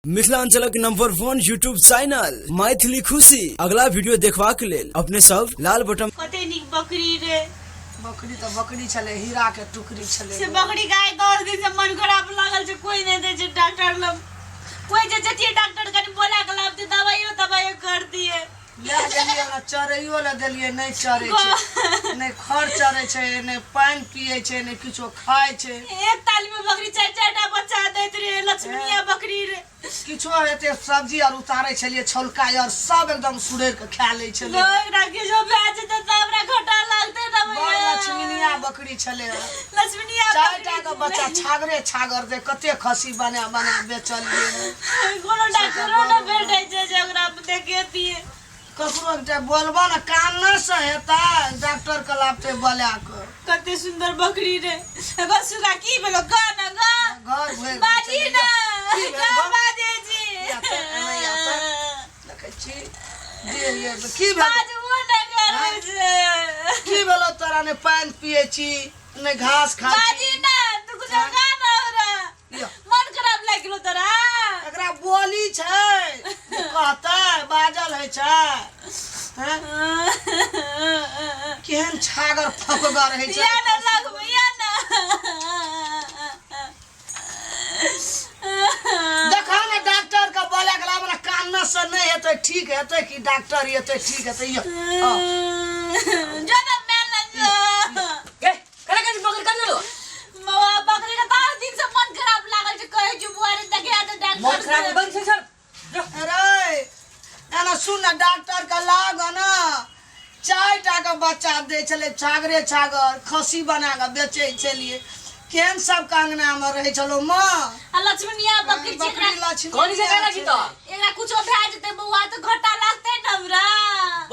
मिथिलांचलक number 1 YouTube channel Maithili खुशी अगला वीडियो देखबाक लेल अपने सब लाल बटन कते नीक बकरी रे। बकरी तऽ बकरी छलै, हीरा के टुकड़ी छलै। से बकरी गाय 10 दिन से मन खराब लागल छै, कोई नहीं दै छै डॉक्टर लग। कोई जे जतिए डॉक्टर कनि बोला के लाबते, दवाइयो तवाइयो कर दिए। लए गेलियै ने, चरैयो लए देलियै, नहि चरै छै, नहि खर चरै छै, नहि पानि पियै छै, नहि किछो खाइ छै। एक ताली में बकरी चारि चारि टा बच्चा दैत रहे, लक्ष्मणिया बकरी रे। किछो हेतै सब्जी आर उतारै छलियै, छौलका आर सब एकदम सुरैर के खा लै छलै। एकरा किछो भए जेतै तऽ हमरा घाटा लागतै ने बड़ भैया। लक्ष्मणिया बकरी छलै। लक्ष्मणिया चारि टा के बच्चा छागरे छागर दे, कते खस्सी बना बना बेचलियै। कोनो डॉक्टरो ने भेटै छै जे ओकरा देखेतियै। ककरो एकटा बोलबो ने कान नहि से हेतै, डॉक्टर के लाबते बोला के। कते सुंदर बकरी रे। एगो सुगा की भेलो गा ना गा। घर भरि बाजी ना की भेल गा गो? बाजे छी। या तऽ एना या तऽ। देखै छी देह ये तऽ की भेल? बाजबो नहि करै छै। की भेलो तोरा? नहि पानि पियै छी, नहि घास खाइ छी। बाजी ना तू कुछ गा ना हमरा। यौ। मन खराब लागि गेलो तोरा। एकरा बोली छै जे कहतै बाजल होइ छै। हैं? केहन छागर फकगर होइ छै। या ना लगबै या ना। देखा ने डॉक्टर के बोले के हमरा कान से नहीं हेतै ठीक हेतै कि डॉक्टर एतै ठीक हेतै। यौ आ, जो ना मेल ना जो। ए कने कने बकरी कने लो। मवा बकरी के 10 दिन से मन खराब लागल छै, कहै छी बुआ रे देखिया तऽ मन डॉक्टर खराब से। बंद छै सर। अरे एना सुन ने, डॉक्टर के लाग ने चारि टा के बच्चा दै छलै, छागरे छागर खस्सी बना कऽ बेचै छलियै। केहन सबके अंगना मे रहै छलौ माँ। आ लक्ष्मणिया बकरी छै बकरी एकरा। लक्ष्मी कोनी से कहला छी तो एकरा कुछो भए जेतै बौआ तऽ घाटा लागतै ने हमरा।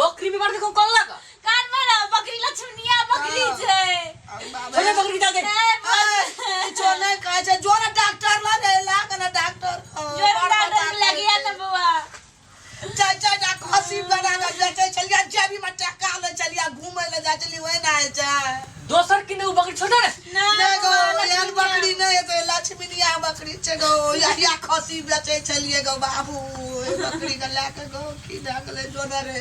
बकरी बीमार देखो कोन लगा कान में ना बकरी लक्ष्मणिया बकरी हाँ। छै। छोड़े बकरी डाल दे। किछो नहि कहै छै, जो ने डॉक्टर लग लाग ने डॉक्टर। जोर डॉक्टर लगिया ने बौआ। चारि चारि टा खस्सी बना कऽ बेचै छलियै, जेबी मे टका लै छलियै, घूमै लए जाइ छलियै, ओहिना होइ छै। दोसर किने उ बकरी छोड़े रे। ना नहि गो, बौआ, एहन बकरी नहि हेतै, लक्ष्मीनिया बकरी छै गो। यहिया खस्सी बेचै छलियै गो बाबू, ओहि बकरी के लए कऽ गो की भए गेलै जोने रे।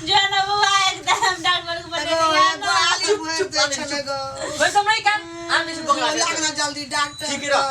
जो ना बौआ एकदम डॉक्टर के बने गो ना। गोहाली भरि दै छलै गो। कोई सब नहीं कान आम नहीं बकरा। लाग ना जल्दी डॉक्टर। ठीक रह।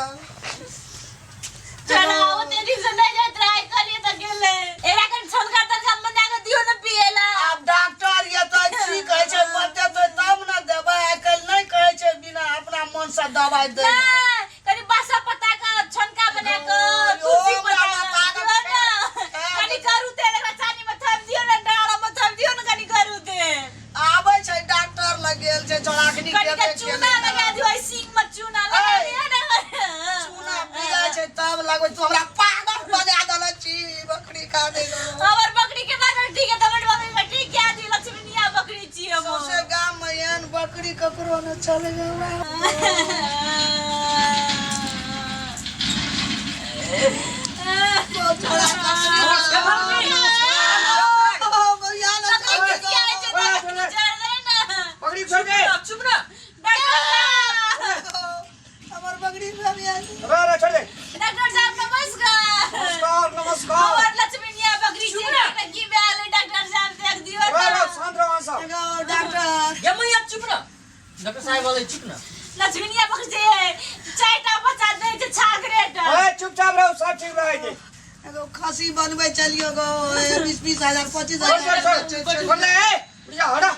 चलो ओते दिन से नहीं जाइत रहे, कहलिए तऽ गेलै। एकरा कनि छनका तनका बना कऽ दियौ ने पिएला। आब डॉक्टर ये तऽ की कहै छै बतेतै तब ने देबै। आइ काल्हि नहि कहै छै बिना अपना मन से दवाइ दै। नहि, कनि बासा पत्ता के छनका बना कऽ, ओ, तुलसी हमरा पत्ता माथा के के दियौ ने। कनि करू तेल एकरा चानी में थमि दियौ ने, डाँड़ में थमि दियौ ने कनि करू तेल। आबै छै डॉक्टर लग गेल छै चौड़ाखनी। कनि के चूना लगा दियौ, एहि सींग में चूना लगा ऐ। दियौ ने। चूना पियै छै तब लगबै। तू हमरा पागल बना देने छी बकरी खा दे। हमर बकरी के ना ठीक है, तमर बकरी के ठीक क्या दी, लक्ष्मीनिया बकरी छी हम। सौंसे गाम में एहन बकरी ककरो न चले गो। बकरी छोड़ दे। चुप ना। हमर बकरी में भी आयल। रे रे छोड़ दे। डॉक्टर साहब नमस्कार। नमस्कार नमस्कार। हमर लक्ष्मीनिया बकरी छी, एकरा की भेल डॉक्टर साहब देख दियौ रे रे ने। शांत रहो सब। एगो डॉक्टर। ये मैया चुप ना, डॉक्टर साहब वाले चुप ना। लक्ष्मीनिया बकरी छै, चारिटा बच्चा दै छै छागरे टा। ए चुपचाप रहो, सब ठीक रहै छै। एगो खस्सी बनबै चलियो गो, 20 20 हजार 25 छोड़ छोड़ हजार छोड़ छोड़ दे। ए बुढ़िया हटा।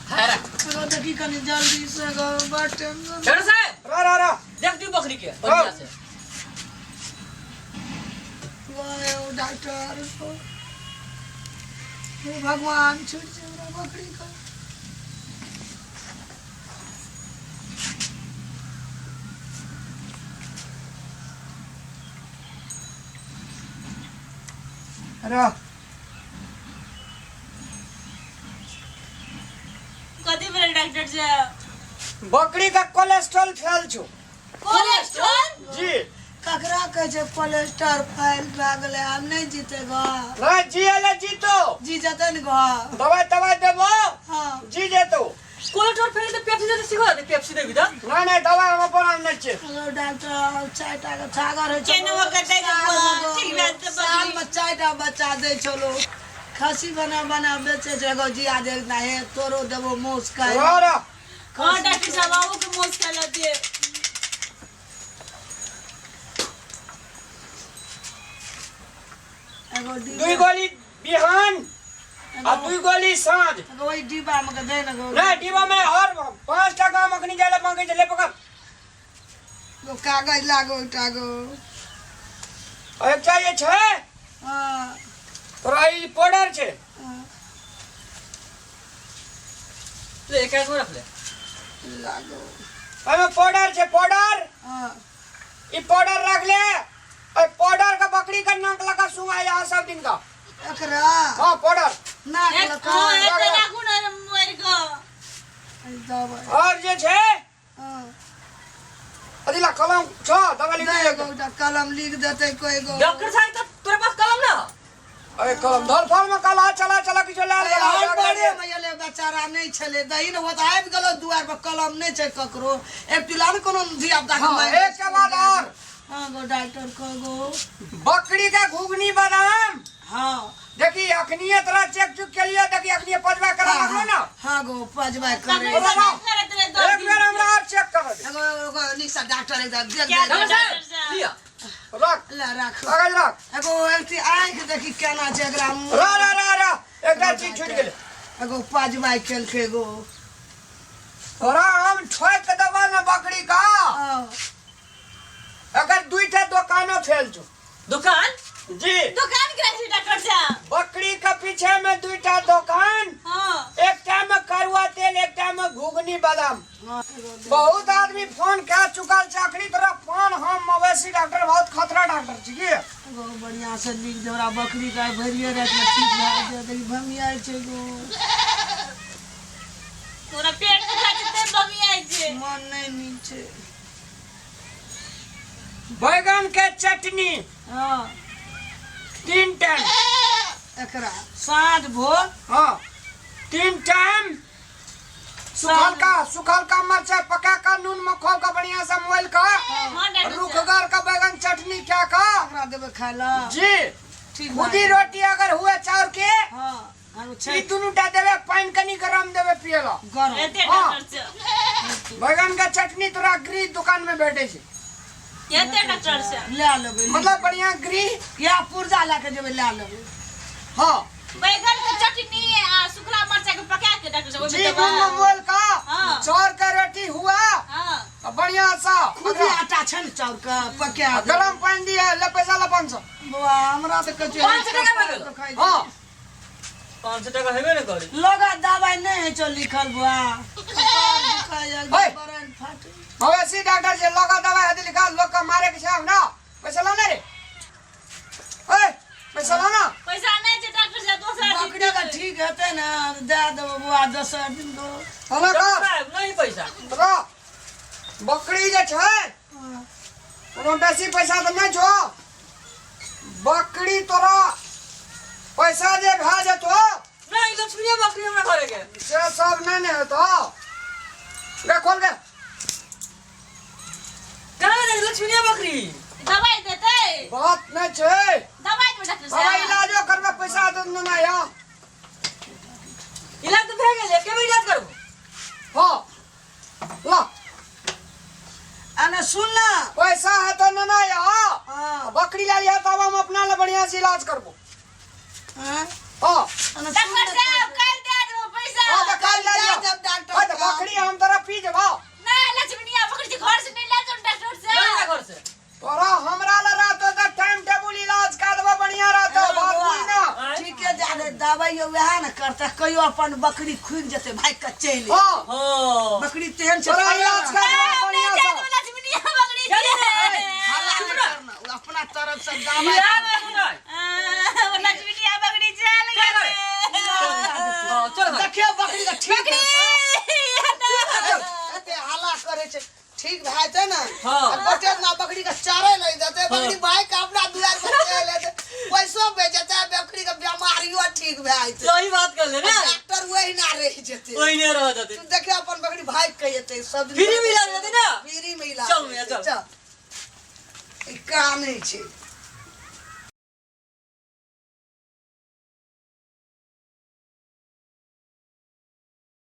हाय रे। एगो देखी कनी जल्दी से गो, बड़ टेंशन। डॉक्टर साहब रे रे रे देख दी बकरी के बढ़िया से। वाह ओ डॉक्टर, हे भगवान छुट छै हमरा बकरी के। रे कथी भेलै डॉक्टर साहब? बकरी का कोलेस्ट्रॉल फैल छो। कोलेस्ट्रॉल? जी। ककरा कहै छै कोलेस्ट्रॉल फैल भए गेलै, आब नहि जीते गो? नहीं, जी ले जीतो। जी जेतै ने गो? दवाई तवाई देबो। हाँ। जी जेतो। कोलेस्ट्रॉल फैले तऽ पेप्सी दे सिखा दे पेप्सी देबी तऽ नहीं नहीं दवा हम अपन आनने छियै हेलो डॉक्टर चारि टा के छागर होइ छै केना ओकर दै दे बुआ, ठीक भेल तऽ बकरी। साल में चारि टा बच्चा दै छलो खस्सी बना बना बेचै छै एगो जिया दे ना हे तोरो देबो मौस खाय रह रह हाँ डॉक्टर साहब आबू के मोस खाय ला दे एगो दुई डिब्बा गोली बिहान आ दुई गोली साँझ एगो ओहि डिब्बा में के दे ने गो नहीं डिब्बा में और 5 टका हम अखनी जाय ला मांगे छै ले पकड़ एगो कागज लागो एकटा गो आ एकटा जे छै हाँ तोरा ई पाउडर छै हाँ, ले एक आदमी रख ले लागो एहिमे पाउडर छै पाउडर हाँ ई पाउडर रख ले ए पाउडर का बकरी का नाक लगा सुंगा यहाँ सब दिन का एकरा हाँ पाउडर नाक एक लगा हाँ एक राखू ना मर गो दवाई और जे छै हाँ अदिला कलम छ दवा लिख दे दे एगो एकटा कलम लिख देतै कोई गो डॉक्टर साहब तो तोरा पास कलम ना अरे कलम धर फल में कला चला चला किछो लाल अरे हम बड़े में एलै बेचारा नहि छलै दही ने ओ तऽ आबि गेलौ दुआर पर कलम नहि छै ककरो एक पिला ने कोनो धिया पुता के हाँ, मारि एक के बाद और हाँ गो डॉक्टर कह गो बकरी के घुघनी बादाम हाँ देखी अखनिए तोरा चेक चुक के लिए देखी अखनिए पजवा करा हाँ, लगलो ना हाँ गो पजबा करे डॉक्टर साहब करत रहे दो एक दिन बेर हमरा और चेक कर दे एगो एगो नीक सा डॉक्टर एकदम देख क्या दे डॉक्टर डॉक्टर साहब साहब। लिया रख ले राख कागज रख एगो अथी आँखि देखी केना छै एकरा मुँह। रह रह रह रह एकटा चीज छूट गेलै एगो पजबा केलकै एगो तोरा हम ठोक के देबा ना बकरी का हाँ अगर दुईटा दुकानो फेल छो दुकान जी दुकान के छै डॉक्टर साहब बकरी के पीछे में दुईटा दुकान हाँ एकटा में करुआ तेल एकटा में घुघनी बादाम हाँ, एगो दे। बहुत आदमी फोन कए चुकल छै अखनी तोरा फोन हम मवेशी डॉक्टर बहुत खतरा डॉक्टर छी की एगो बढ़िया से नीक जोड़ा बकरी का भरिए राति में ठीक भए जेतै देखी भमियाइ छै गो तोरा पेट दुखा जेतै बमियाइ छै मन नहि नीक छै बैगन के चटनी हाँ 3 टाइम एकरा साँझ भोर हाँ 3 टाइम सुखल का सुखल का मरचाई पका का नून में खो का बढ़िया से मोल का हाँ डॉक्टर साहब रुखगर का बैगन चटनी क्या का एकरा देबै खाय ला जी ठीक खुदी रोटी अगर हुए चाउर के हाँ आरो छै ई दुनू टा देवे पानी कनी गरम देवे पियला गरम एते हाँ। डॉक्टर साहब बैगन का चटनी तोरा गृह दुकान में भेटे छै एते डॉक्टर साहब लए लेबै मतलब बढ़िया गृह या पुर्जा लए के जेबै लए लेबै हाँ बैगन के चटनी आ सुखला मरचाई के पका के डॉक्टर साहब जी ओहिमे नून में देबै मोल का हाँ। चाउर का रोटी हुआ हाँ आ बढ़िया सा खुदी आटा छै ने चाउर के पका आ देबै। गरम पानी दिए ले पैसा ला 500 बौआ हमरा तऽ कहै छै 500 टका भए गेलौ। खाइ छै। हाँ 500 टका हेबे ने करी लगा दवाई नहि होइ छौ लिखल बौआ कपार दुखाइए, ओए। बरन फाटै। मवेशी डॉक्टर जे लगा दवाई हदी लिखा लोग का मारे के छै हमरा पैसा ला ना रे ओए पैसा ला ना पैसा नहि छै डॉक्टर साहब दोसरा दिन बकरी के देबै। ठीक हेतै ने दए देबौ बौआ दोसर दिन दो हमरा डॉक्टर का साहब नहीं पैसा तोरा बकरी जे छै कोनो बेसी पैसा तऽ नहि छौ बकरी तोरा पैसा जे भए जेतो नहीं लक्ष्मीया बकरी हमरा घरे के से सब नहि ने हेतो गे खोल गे कहाँ रे लक्ष्मीया बकरी दवाई देतै बात नहि छै दवाई देबै डॉक्टर बाबा साहब इलाजो करबै पैसा दे ना यहाँ इलाज तो भए गेल के इलाज करबो हाँ ला आने सुन ना पैसा है तो ना यहाँ हाँ बकरी ला लिया तब हम अपना ला बढ़िया से इलाज करबो हाँ हाँ आने सुन डॉक्टर ना साहब काल्हि दए देबै पैसा हाँ तो काल ला दए लिया देब डॉक्टर हाँ तो साहब। बकरी हम तोरा पी जेबो नहि लक्ष्मीनिया बकरी छै घर से नहि लए जाउ डॉक्टर ना साहब घर से तोरा हमरा ला रहतो तो टाइम टेबुल इलाज कर देबो बढ़िया रहतो हाँ, बात बौआ। बुझ ना ठीके जा रे दवाई वएह ने करते कहियो अपन बकरी खुलि जेतै भागि के चलि हाँ हां बकरी तेहन छै तोरा फायदा इलाज ना। कर देबो नहि बढ़िया जाय से देबै लक्ष्मीनिया बकरी छै हल्ला नहि करना ओ अपना तरफ से दवाई इलाज करना लक्ष्मीनिया बकरी चल गेलै हां चल भाई देखियौ बकरी के ठीक बकरी एते हल्ला करै छै ठीक भए जेतै ने हाँ। आ गोटे दिना बकरी के चरे लग जेतै बकरी भागि के अपना दुआर पर चलि एतै पैसो बेच जेतै आ बकरी के बेमारियो ठीक भए जेतै सही बात कर ले ना डॉक्टर ओहिना रहि जेतै। ओहिने रह जेतै। तू देखे अपन बकरी भागि के एतै सब दिन। फ्री में इलाज हेतै ना? फ्री में इलाज चल मैया, हेतै, चल। चल। ई कानै छै।